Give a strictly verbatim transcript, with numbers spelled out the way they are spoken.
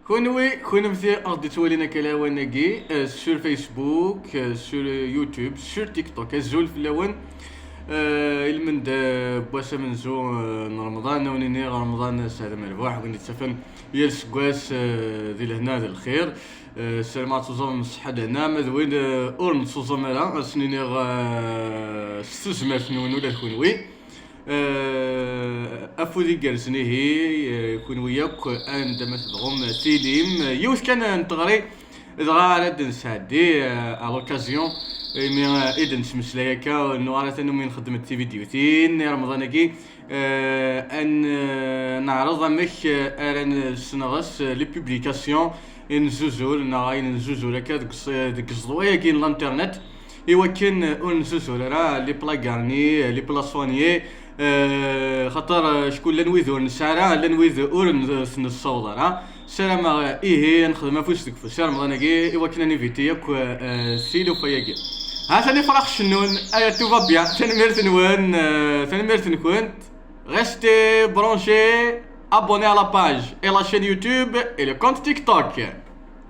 Kunwi, kunemti ɣ-d-ittwalin akka lawan-agi, euh, sur Facebook, euh, sur YouTube, sur TikTok, azul fell-awen. Euh, ilmend euh, n wass amenzu euh, n Remḍan, a wen-iniɣ Remḍan sseɛd amerbuḥ, win yettafen yal seggas euh, di lehna d lxir. Euh, ssarameɣ ad tuẓamem ṣṣeḥḥa d lehna, ma d win euh, ur nettuẓam ara, ad sen-iniɣ euh, s tezmert-nwen ula d kunwi. Euh, afud igerrzen ihi, euh, kunwi yakk anda ma tebɣum tilim, yiwet kan n teɣri dɣa ara d-nesɛeddi euh, à l'occasion, imi euh, i d-nesmeslay akka, ur nuɣ ara tanumi nxeddem-d tividyutin i Remḍan-agi, euh, ad n- euh, neɛreḍ amek euh, ara nessenɣes euh, les publications i nezzuzzur neɣ ayen nezzuzzur akka deg uẓ- deg uẓeḍwa-agi n l'internet, i wakken ur nezzuzzur ara les plats garnis, les plats soignés, euh, xaṭer euh, cku llan wid ur nesɛi ara, llan wid ur n- s-nessaweḍ ara. Ssarameɣ euh, ihi ad nexdem afus deg ufus i Remḍan-agi i wakken ad niviti yakk euh, tilufa-agi. Ha-t-an ifrax cennun, aya tout va bien, tanemmirt-nwen, euh, tanemmirt-nkent. Restez branchés, abonnez à la page et la chaîne YouTube et le compte TikTok.